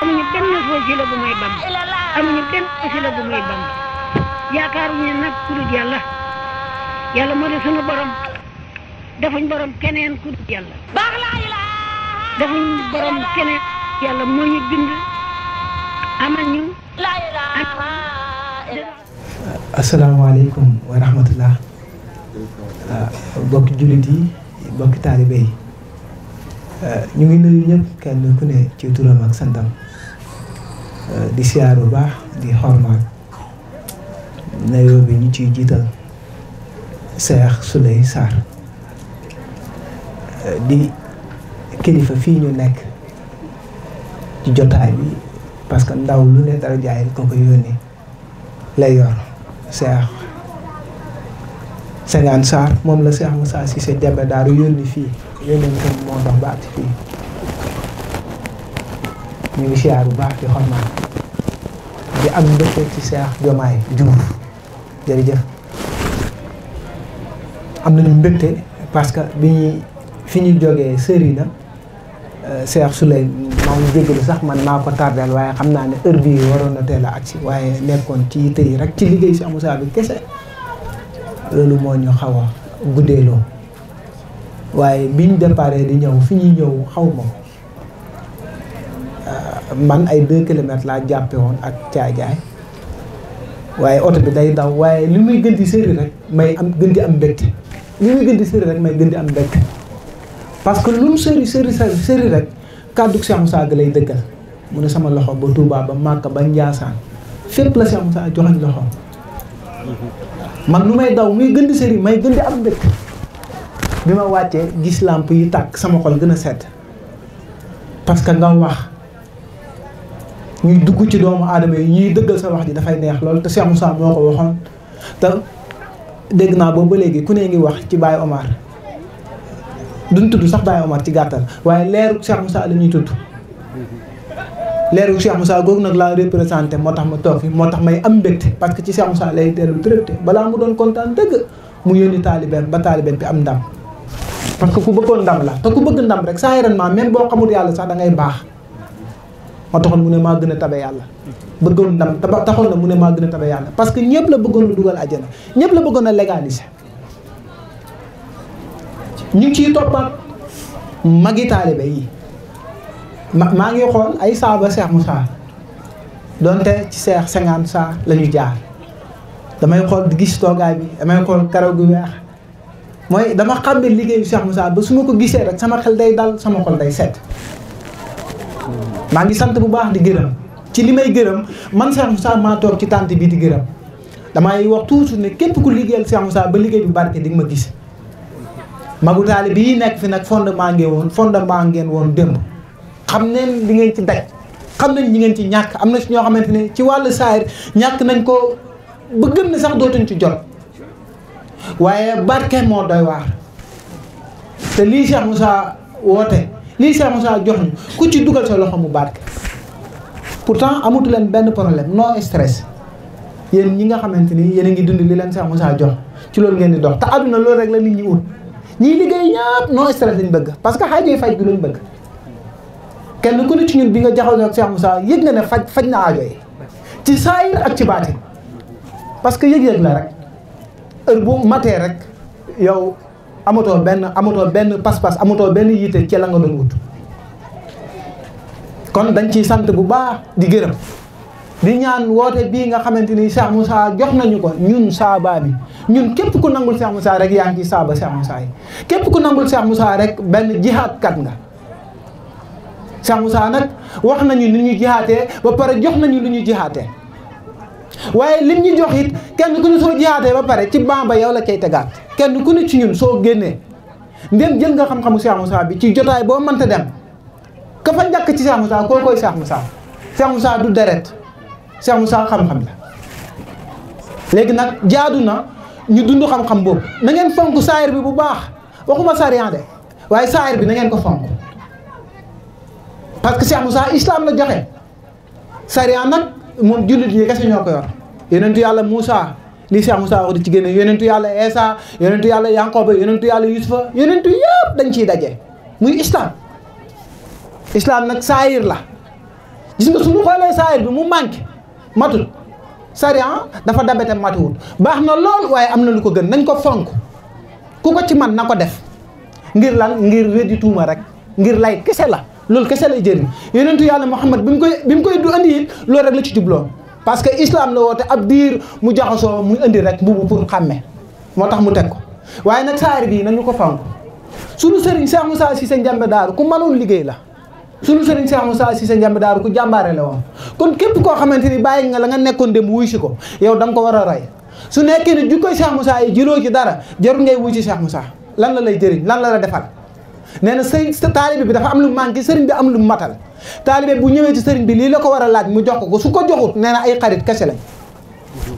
amuñu benn wasila bu may Bamba amuñu benn wasila bu may Bamba yaakaaruñu nag ku dul yàlla yàlla moo di sunu borom defuñ borom keneen ku dul yàlla defuñ borom keneen yàlla moo ñu bind amal ñu asalaamaaleykum wa rahmatullah bokki jullit yi bokki taalibe yi ñu ngi nuyu ñëpp kenn ku ne ci turam ak santam di siyaar bu baax di xormaat nuyoo bi ñu ciy jiital Cheikh Souleye Sarr di kilifa fii ñu nekk ci jotaay bi parce que ndaw lu ne dara jaay ko ko yónni lay yor Cheikh Senghane Sarr moom la Cheikh Moussa Cissé Diabe daaru yónni fii yónneen ko moo dox ba agsi fii ñu ngi siyaar bu baax di xormaat di am mbégte ci Cheikh Diomaye Diouf jërëjëf am nañu mbégte parce que fi ñu jógee sëri na Cheikh Souleye maa ngi jégalu sax man maa ko tardel waaye xam naa ne heure bii waroon na teel a agsi waaye nekkoon ci yitte yi rek ci liggéey si Moussa bi kese loolu moo ñu xaw a guddeeloo waaye biñ déparé di ñëw fi ñuy ñëw xaw ma man ay 2 kilomètres laa jàppe woon ak caajaay waaye oto bi day daw waaye li muy gën di sëri rek may am gën di am mbégte li muy gën di sëri rek may gën di am mbégte parce que lu mu sëri rek kàddu Cheikh Moussa ga lay dëggal mu ne sama loxo ba Touba ba Màkka ba Njaasaan fépp la Cheikh Moussa joxañ loxo man lu may daw muy gën di sëri may gën di am mbégte bi ma wàccee gis làmp yi tàkk sama xol gën a sedd parce que nga wax ñuy dugg ci doomu aadama yi ñuy dëggal sa wax ji dafay neex lool te Cheikh Moussa moo ko waxoon te dégg naa boobu ba léegi ku ne ngi wax ci Baye Omar duñ tudd sax Baye Omar ci gàttal waaye leeru Cheikh Moussa la ñuy tudd leeru Cheikh Moussa googu nag laa représenté moo tax ma toog fi moo tax may am mbégte parce que ci Cheikh Moussa lay dellu traité balaa mu doon kontaan dëgg mu yónni taalibeem ba taalibeem bi am ndam parce que ku bëggoon ndam la te ku bëgg ndam rek saa yaram même boo xamul yàlla sax da ngay baax moo taxoon mu ne maa gën a tabe yàlla bëggoon ndam taxoon na mu ne maa gën a tabe yàlla parce que ñëpp la bëggoon lu dugal àjjana ñëpp la bëggoon a légaliser ñu ngi ciy toppaat magi taalibe yi maa ngi xool ay saaba Cheikh Moussa donte ci Cheikh Senghane Sarr la ñu jaar damay xool di gis toogaay bi damay xool karaw gu weex mooy dama xam ne liggéeyu Cheikh Moussa ba su ma ko gisee rek sama xel day dal sama xol day set maa ngi sant bu baax di gërëm ci li may gërëm man Cheikh Moussa maa toog ci tànt bi di gërëm damay wax toujours ne képp ku liggéeyal Cheikh Moussa ba liggéey bi barke di nga ma gis magu taali bi yi nekk fi nag fondement ngeen woon démb xam neen li ngeen ci daj xam nañ ñi ngeen ci ñàkk am na si ñoo xamante ne ci wàllu saayir ñàkk nañ ko ba gëm ne sax dootuñ ci jot waaye barke moo doy waar te lii Cheikh Moussa woote lii Cheikh Moussa jox ñu ku ci dugal sa loxo mu barke pourtant amatu leen benn problème non stress yéen ñi nga xamante ni yéen a ngi dund li leen Cheikh Moussa jox ci loolu ngeen di dox te àdduna loolu rek la nit ñi ut ñii liggéey ñëpp non stress lañ bëgg parce que xaajee faj bi lañ bëgg kenn ku ne ci ñun bi nga jaxal ak Cheikh Moussa yëg nga ne faj na aajo yi ci saayir ak ci baatin parce que yëg-yëg la rek heure bu matee rek yow amatoo benn pas-pas amatoo benn yitte ci la nga doon wut kon dañ ciy sant bu baax di gërëm di ñaan woote bii nga xamante ni Cheikh Moussa jox nañu ko ñun saaba bi ñun képp ku nangul Cheikh Moussa rek yaa ngi ci saaba Cheikh Moussa yi képp ku nangul Cheikh Moussa rek benn jihaad kat nga Cheikh Moussa nag wax nañu ni ñu jihaatee ba pare jox nañu lu ñu jihaatee waaye lim ñu jox it kenn ku ne soo jihaatee ba pare ci bamba yow la cay tegaat kenn ku ne ci ñun soo génnee ndem jël nga xam-xamu Cheikh Moussa bi ci jotaay boo mënta dem ka fa njëkk ci Cheikh Moussa koo koy Cheikh Moussa Cheikh Moussa du deret Cheikh Moussa xam-xam la léegi nag jaadu na ñu dund xam-xam boobu na ngeen fonk saayir bi bu baax waxuma sariyan de waaye saayir bi na ngeen ko fonk parce que Cheikh Moussa islam la joxe sariyan nag moom jullit ñi kese ñoo ko yor yonentu yàlla Moussa lii Cheikh Moussa wax di ci génne yonentu yàlla Esa yonentu yàlla Yankoba yonentu yàlla Yusufa yonentu yëpp dañ ciy daje muy islam nag saayir la gis nga suñu xoolee saayir bi mu manqué matut sariya dafa dabete matuwut baax na lool waaye am na lu ko gën nañ ko fonk ku ko ci man na ko def ngir lan ngir weddi tuuma rek ngir lay kese la loolu kese lay jëriñ yonentu yàlla Muhammad bi mu koy du andi it loolu rek la ci jubloon parce que islam la woote ab diir mu jaxasoo mu indi rek mbubu pour xàmme moo tax mu teg ko waaye nag saari bii nañu ko fonk sunu sëriñ Cheikh Moussa Cissé Ndiambe Daaru ku mënoon liggéey la sunu sëriñ Cheikh Moussa Cissé Ndiambe Daaru ku jàmbaare la woon kon képp koo xamante ni bàyyi nga la nga nekkoon dem wuy si ko yow da nga ko war a roy su nekkee ne jukkoy Cheikh Moussa yi jëloo ci dara jarul ngay wuy ci Cheikh Moussa lan la lay jëriñ lan la defal nee na sëriñ sa taalibe bi dafa am lu manqué sëriñ bi am lu matal taalibe bu ñëwee ci sëriñ bi lii la ko war a laaj mu jox ko su ko joxut nee na ay xarit kese lañ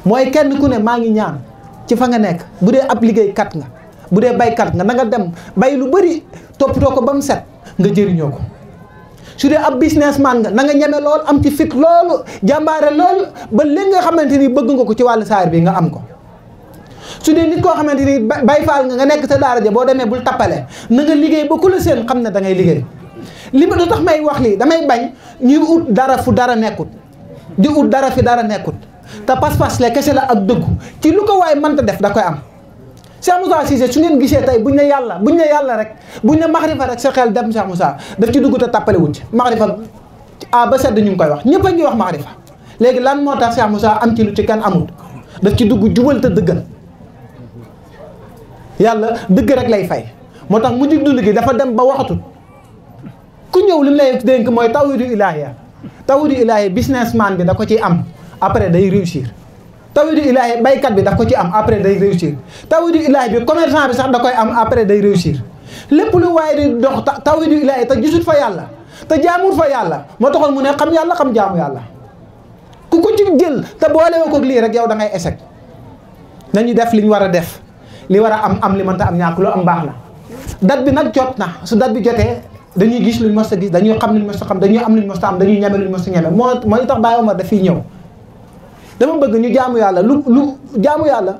mooy kenn ku ne maa ngi ñaan ci fa nga nekk bu dee ab liggéeykat nga bu dee baykat nga na nga dem bay lu bëri toppatoo ko ba mu set nga jëriñoo ko su dee ab businessman nga na nga ñeme lool am ci fit loolu jàmbaare lool ba léegi nga xamante ni bëgg nga ko ci wàllu saar bi nga am ko su dee nit koo xamante ni bay faal nga nekk sa daara ja boo demee bul tappale na nga liggéey ba ku la seen xam ne da ngay liggéey li ma du tax may wax lii damay bañ ñuy ut dara fu dara nekkut di ut dara fi dara nekkut te pas-pas le kese la ak dëggu ci lu ko waay mënta def da koy am Cheikh Moussa Cissé su ngeen gisee tey buñ ne yàlla rek buñ ne maxrifa rek sa xel dem Cheikh Moussa daf ci dugg te tappale wuñ ci maxrifa ba sedd ñu ngi koy wax ñëpp a ngi wax maxrifa léegi lan moo tax Cheikh Moussa am ci lu ci kenn amul daf ci dugg jubal te dëggal yàlla dëgg rek lay fay moo tax mujj dund gi dafa dem ba waxatut ku ñëw li mu lay dénk mooy tawhidu ilaahi businessman bi da ko ciy am après day réussir tawhidu ilaahi baykat bi daf ko ci am après day réussir tawhidu ilaahi bi commerçant bi sax da koy am après day réussir lépp lu waaye di dox tawhidu ilaahi te gisut fa yàlla te jaamut fa yàlla moo taxoon mu ne xam yàlla xam jaamu yàlla ku ko ci jël te boole woo ko lii rek yow da ngay échec nañu def li ñu war a def li war a am li mënta am ñàkk lu am baax la date bi nag jot na su date bi jotee dañuy gis luñ mos a gis dañuy xam luñ mos a xam dañuy am luñ mos a am dañuy ñeme luñ mos a ñeme mooy tax Baye Omar dafiy ñëw dama bëgg ñu jaamu yàlla jaamu yàlla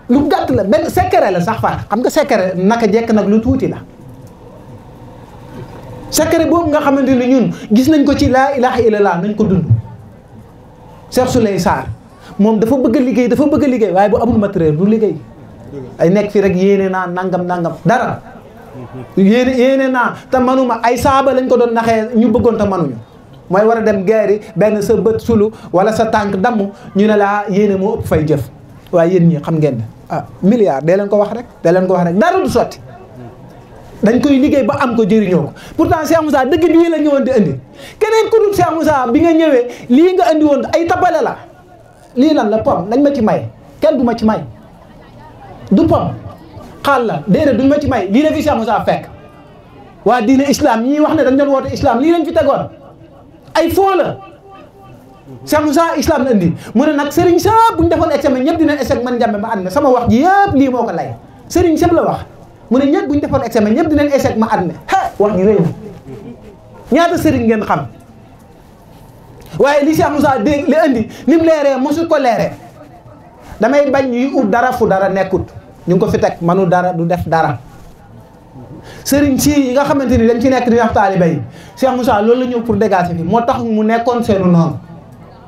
lu gàtt la benn secret la sax far xam nga secret naka jekk nag lu tuuti la secret boobu nga xamante ni ñun gis nañ ko ci laa ilaha illallah nañ ko dund Cheikh Souley Sarr moom dafa bëgg a liggéey waaye bu amul matériel du liggéey ay nekk fii rek yéene naa nangam dara yéene naa te manuma ay saaba lañ ko doon naxee ñu bëggoon te manuñu mooy war a dem guerre benn sa bët sulu wala sa tànk damm ñu ne laa yéene moo ëpp fay jëf waaye yéen ñi xam ngeen ne milliard dee leen ko wax rek dara du sotti dañ koy liggéey ba am ko jëriñoo ko pourtant Cheikh Moussa dëgg bii la ñëwoon di indi keneen ku dul Cheikh Moussa bi nga ñëwee lii nga indi woon ay tapale la lii lan la pom lañ ma ci may kenn du ma ci may du pom xaal la déedéet duñ ma ci may lii la fi Cheikh Moussa fekk waa diine islam ñii wax ne dañ doon woote islam lii lañ fi tegoon ay foo la Cheikh Moussa islam la indi mu ne nag Serigne Sëb bu ñu defoon examen ñëpp dinañ échec man Ndiambe ma admet sama wax ji yëpp lii moo ko lay Serigne Sëb la wax mu ne ñëpp bu ñu defoon examen ñëpp dinañ échec ma admet wax ji rëy na ñaata Serigne ngeen xam waaye li Cheikh Moussa dégg li indi ni mu leeree mosul ko leeree damay bañ ñuy ut dara fu dara nekkut ñu ngi ko fi teg manu dara du def dara sëriñ si yi nga xamante ni dañ ci nekk di wax taaliba yi Cheikh Moussa loolu la ñëw pour dégager fi moo tax mu nekkoon seenu noonu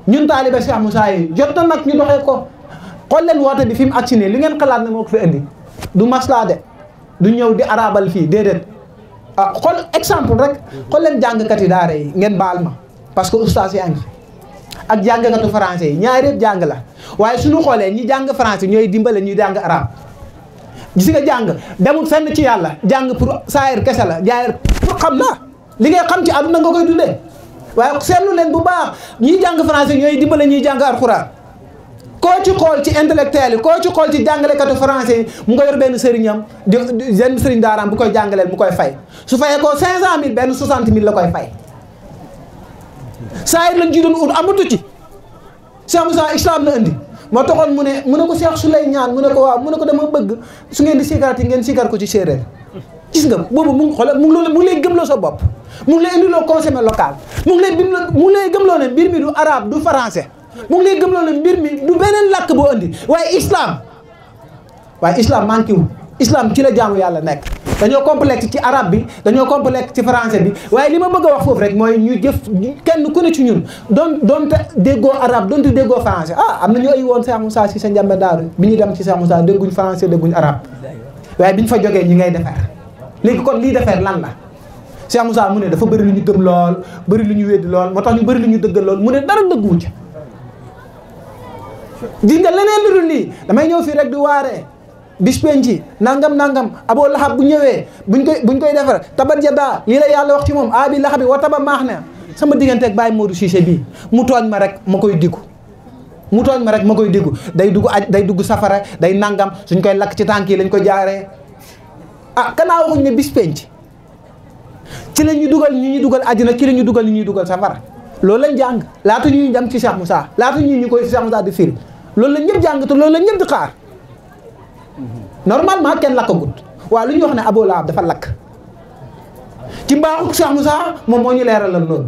ñun taaliba Cheikh Moussa yi jot na nag ñu doxee ko xool leen woote bi fi mu agsi ne li ngeen xalaat ne moo ko fi indi du maslaa de du ñëw di arabal fii déedéet xool exemple rek xool leen jàngkat yi daara yi ngeen baal ma parce que oustaz yaa ngi ak jàngkatu français yi ñaari yëpp jàng la waaye suñu xoolee ñi jàng français ñooy dimbale ñuy jàng arab gis nga jàng demul fenn ci yàlla jàng pour saayir kese la jaayir pour xam la li ngay xam ci àdduna nga koy dundee waaye seetlu leen bu baax ñiy jàng français ñooy dimbale ñuy jàng alxuraan koo ci xool ci intellectuel yi koo ci xool ci jàngalekatu français yi mu nga yor benn sëriñam di benn sëriñ daaraam bu koy jàngaleel mu koy fay su fayee ko 500000 benn 60000 la koy fay saayir lañ ci doon ut amatu ci Cheikh Moussa islam la indi moo taxoon mu ne ko Cheikh Souley ñaan mu ne ko waaw mu ne ko dama bëgg su ngeen di sigarati ngeen sigar ko ci séeréer gis nga boobu mu ngi xoolal mu ngi lay gëmloo sa bopp mu ngi lay indiloo consommé local mu ngi lay gëmloo ne mbir mi du arabe du français mu ngi lay gëmloo ne mbir mi du beneen làkk boo indi waaye islam manqué wu islam ci la jaamu yàlla nekk dañoo complexe ci arabe bi dañoo complexe ci français bi waaye li ma bëgg a wax foofu rek mooy ñu jëf kenn ku ne ci ñun doonte déggoo arabe doonte déggoo français am na ñu ay woon Cheikh Moussa si sa njàmbe daaru bi ñuy dem ci Cheikh Moussa dégguñ français dégguñ arabe waaye bi ñu fa jógee ñi ngay defar léegi kon lii defar lan la Cheikh Moussa mu ne dafa bëri lu ñu gëm lool bëri lu ñu weddi lool moo tax ñu bëri lu ñu dëggal lool mu ne dara dëgguwu ci di nga leneen lu dul lii damay ñëw fii rek di waaree bis penci nangam Abu Lahab bu ñëwee buñ koy defar tabat yadaa lii la yàlla wax ci moom abi lahabi wa taba maax ne sama diggante ak Baye Modou Cissé bii mu tooñ ma rek ma koy diggu day dugg safara day nangam suñ koy lakk ci tànk yi lañ ko jaaree kanaa waxuñ ne bis penci ci la ñuy dugal àjjana ci la ñuy dugal ñuy dugal safara loolu lañ jàng laata ñuy dem ci Cheikh Moussa laata ñu koy Cheikh Moussa di firi loolu la ñëpp jàng te loolu la ñëpp di xaar normalement kenn lakkagut waaw lu ñu wax ne Abu Lahab dafa lakk ci mbaaxu Cheikh Moussa moom moo ñu leeralal loolu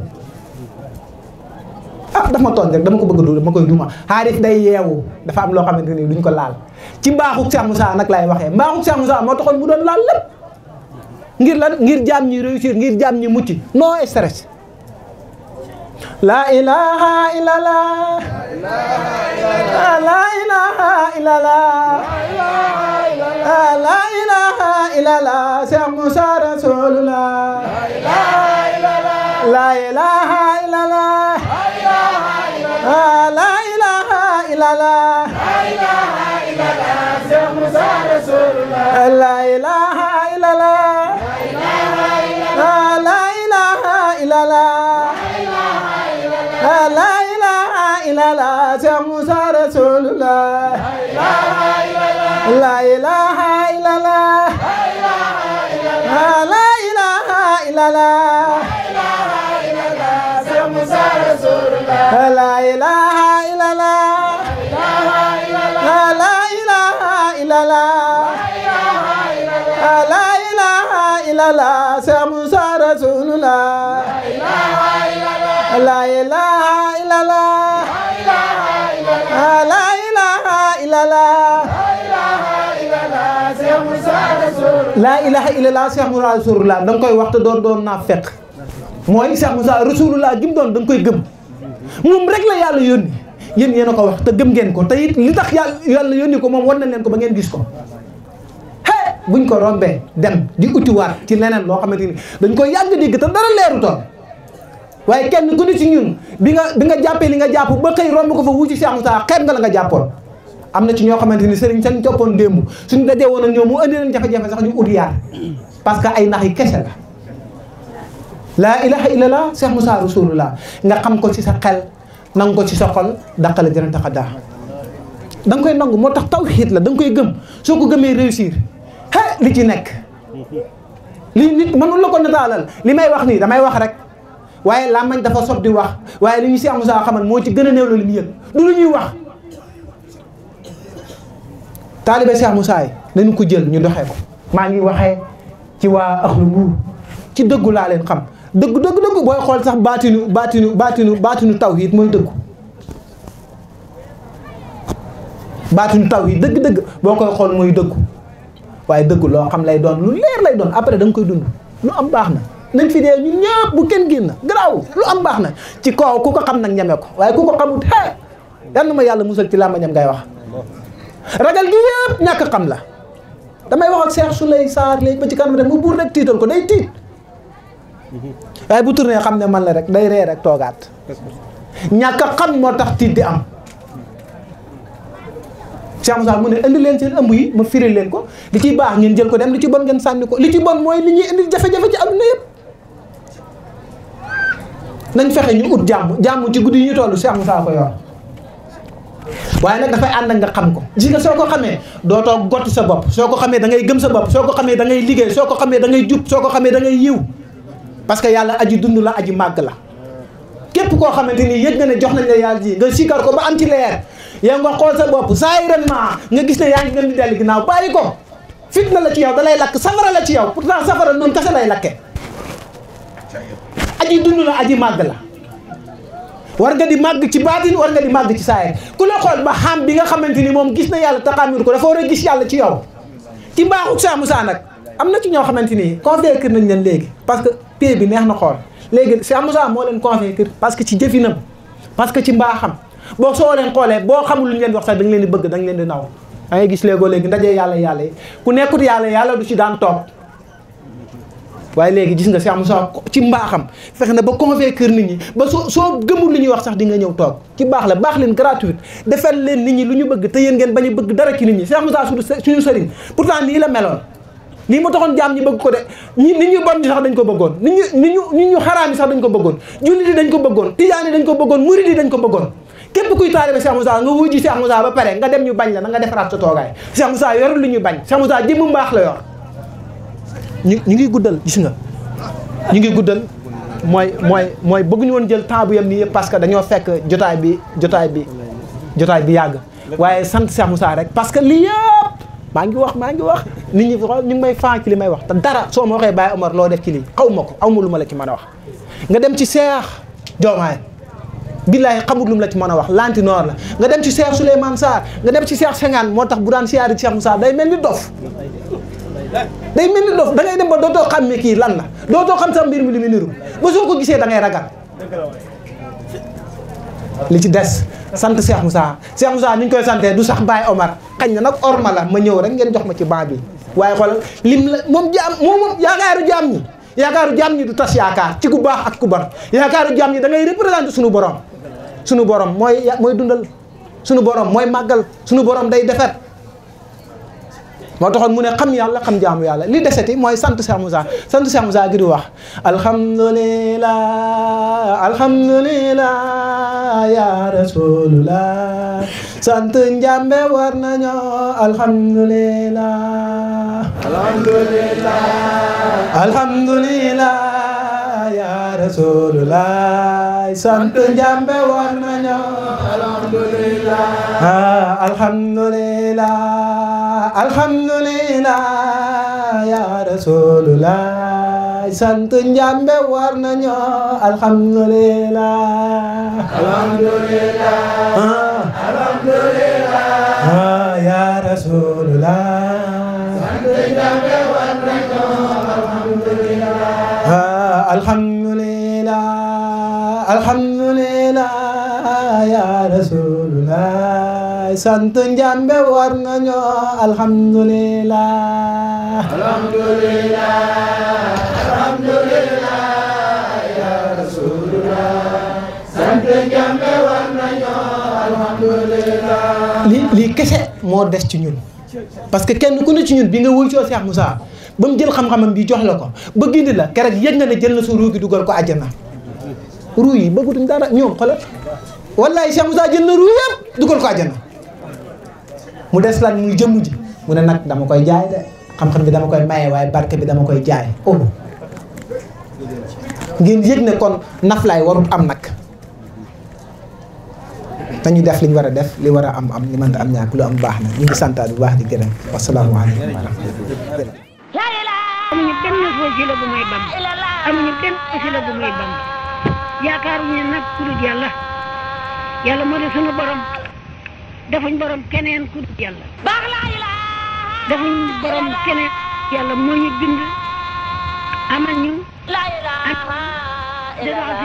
daf ma tooñ rek dama ko bëgg a dóor dama koy duma xaaris day yeewu dafa am loo xamante ni duñ ko laal ci mbaaxu Cheikh Moussa nag laay waxee mbaaxu Cheikh Moussa moo taxoon mu doon laal lépp ngir lan ngir jaam ñi réussir ngir jaam ñi mucc non stress la ilaha illallah la ilaha illallah la ilaha illallah Cheikh Moussa Rasulullah la ilaha illallah la ilaha illallah Cheikh Moussa Rasulullah la ilaha illallah la ilaha illallah la ilaha illallah Cheikh Moussa Rasulullah la ilaha illallah la ilaha illallah Cheikh Moussa Rasulullah la ilaha illallah la ilaha illallah la ilaha illallah Cheikh Moussa Rasulullah la ilaha illallah la ilaha illallah Cheikh Moussa Rasulullah la ilaha illallah Cheikh Moussa Rasulullah da nga koy wax te doon naa fekk mooy Cheikh Moussa Rasulullah gi mu doon da nga koy gëm moom rek la yàlla yónni yéen a ko wax te gëm ngeen ko te it li tax yàlla yónni ko moom war na leen ko ba ngeen gis ko buñ ko rombee dem di utiwaat ci leneen loo xamante ni dañ koy yàgg dégg te dara leeru toon waaye kenn ku ne ci ñun bi nga jàppee li nga jàpp ba xëy romb ko fa wuti Cheikh Moussa xeeb nga la nga jàppoon am na ci ñoo xamante ni sëriñ sañ toppoon démb suñu dajee woon ak ñoom mu andi leen jafe-jafe sax ñu ut yaar parce que ay nax yi kese la laa ilaha illallah Cheikh Moussa Rasulullah nga xam ko ci sa xel nangu ko ci sa xol daqale dina tax a daa da nga koy nangu moo tax tawhiid la da nga koy gëm soo ko gëmee réussir li ci nekk lii nit mënul la ko nataalal li may wax nii damay wax rek waaye làmmañ dafa sob di wax waaye li ñu Cheikh Moussa xamal moo ci gën a néew la li mu yëg du lu ñuy wax taalibe Cheikh Moussa yi nañu ko jël ñu doxee ko maa ngi waxee ci waa axlu Mbuur ci dëggu laa leen xam dëggu booy xool sax baatinu tawhiid mooy dëggu baatinu tawhiid dëgg boo koy xool mooy dëggu waaye dëggu loo xam lay doon lu leer lay doon après da nga koy dund lu am baax na nañ fi dee ñun ñëpp bu kenn génn garaaw lu am baax na ci kaw ku ko xam nag ñeme ko waaye ku ko xamut yal na ma yàlla musal ci làmbañam ngay wax ragal gi yëpp ñàkk xam la damay wax ak Cheikh Souley Sarr léegi ba ci kanam rek mu buur rek tiital ko day tiit waaye bu tourné xam ne man la rek day ree rek toogaat ñàkk xam moo tax tiit di am Cheikh Moussa mu ne indi leen seen ëmb yi ma firil leen ko li ciy baax ngeen jël ko dem li ci bon ngeen sànni ko li ci bon mooy li ñuy indi jafe-jafe ci àdduna yëpp nañ fexe ñu ut jàmm ci guddi yi ñu toll Cheikh Moussa ko yor waaye nag dafay ànd ak nga xam ko gis nga soo ko xamee dootoo gotti sa bopp soo ko xamee da ngay gëm sa bopp soo ko xamee da ngay liggéey soo ko xamee da ngay jub soo ko xamee da ngay yiw parce que yàlla aji dund la aji màgg la képp koo xamante ni yëg nga ne jox nañ la yàlla ji nga sikar ko ba am ci leer yow nga xool sa bopp saayiranmaa nga gis ne yaa ngi gën di dellu ginnaaw bàyyi ko fitna la ci yow da lay lakk safara la ci yow pourtant safara noonu kese lay lakke aji dund la aji màgg la war nga di màgg ci baatin war nga di màgg ci saayir ku la xool ba xam bi nga xamante ni moom gis na yàlla taxaamir ko dafa war a gis yàlla ci yow ci mbaaxu Cheikh Moussa nag am na ci ñoo xamante ni convaincre nañ leen léegi parce que pays bi neex na xool léegi Cheikh Moussa moo leen convaincre parce que ci jëfinam parce que ci mbaaxam boo soo leen xoolee boo xamul lu ñu leen wax sax da nga leen di bëgg da nga leen di naw da ngay gis léegi ndaje yàlla yi ku nekkut yàlla du ci daan toog waaye léegi gis nga Cheikh Moussa ci mbaaxam fexe na ba convaincre nit ñi ba soo gëmul lu ñuy wax sax di nga ñëw toog ci baax la baax leen gratuite defal leen nit ñi lu ñu bëgg te yéen ngeen bañ a bëgg dara ci nit ñi Cheikh Moussa suñu sëriñ pourtant nii la meloon lii mu taxoon jaam ñi bëgg ko de nit ñu bon ñi sax dañ ko bëggoon nit ñu xaraam yi sax dañ ko bëggoon jullit yi dañ ko bëggoon tijaan yi dañ ko bëggoon murid yi dañ ko bëggoon képp kuy taalibe Cheikh Moussa nga wuji Cheikh Moussa ba pare nga dem ñu bañ la na nga defaraat sa toogaay Cheikh Moussa yorul lu ñuy bañ Cheikh Moussa jëmmu mbaax la yor ñu ngi guddal gis nga ñu ngi guddal mooy bëgguñu woon jël temps bu yem nii yëpp parce que dañoo fekk jotaay bi yàgg waaye sant Cheikh Moussa rek parce que lii yëpp maa ngi wax nit ñi ñu ngi may faan ci li may wax te dara soo ma waxee Baye Omar loo def ci lii xaw ma ko aw ma lu ma la ci mën a wax nga dem ci Cheikh Diomaye billahi xamul lu mu la ci mën a wax lantinoor la nga dem ci Cheikh Souleymane Sarr nga dem ci Cheikh Senghane moo tax bu daan siyaari Cheikh Moussa day mel ni dof da ngay dem ba dootoo xam ne kii lan la dootoo xam sax mbir mi li mu niru ba soo ko gisee da ngay ragal li ci des sant Cheikh Moussa ni ñu koy santee du sax Baye Omar xañ na nag orma la ma ñëw rek ngeen jox ma ci banc bi waaye xoolal lim la moom yaakaaru jaam ñi du tas yaakaar ci ku baax ak ku bon yaakaaru jaam ñi da ngay représenter suñu borom mooy dundal suñu borom mooy màggal suñu borom day defet moo taxoon mu ne xam yàlla xam jaamu yàlla li deseti mooy sant Cheikh Moussa gi di wax alhamdulillah ya rasulullah sant njàmbe war nañoo alhamdulillah ya rasulullah sant njàmbe war nañoo alhamdulillah ya rasulullah sant njàmbe war nañoo alhamdulillah ya rasulullah sant njàmbe war nañoo alhamdulillah ya rasulullah sant njàmbe war nañoo alhamdulillah ya rasulullah sant njàmbe war nañoo alhamdulillah lii kese moo des ci ñun parce que kenn ku ne ci ñun bi nga wuy soo Cheikh Moussa ba mu jël xam-xamam bi jox la ko ba gindi la keroog yëg nga ne jël na sa ruu gi dugal ko àjjana ruu yi bëggutuñ dara ñoom xoolal wallaay Cheikh Moussa jël na ruu yëpp dugal ko àjjana mu des lan muy jëmm ji mu ne nag dama koy jaay de xam-xam bi dama koy maye waaye barke bi dama koy jaay ngeen yëg ne kon naflaay warut am nag dañu def li ñu war a def li war a am li mënta am ñàkk lu am baax na ñu ngi santaat bu baax di gërëm wasalaamualeykum wa rahmatulah. amuñu benn wasila bu may bam amuñu benn wasila bu may bam yaakaaruñu nag ku dul yàlla moo di sunu borom defuñ borom keneen ku dul yàlla defuñ borom keneen yàlla moo ñu bind amal ñu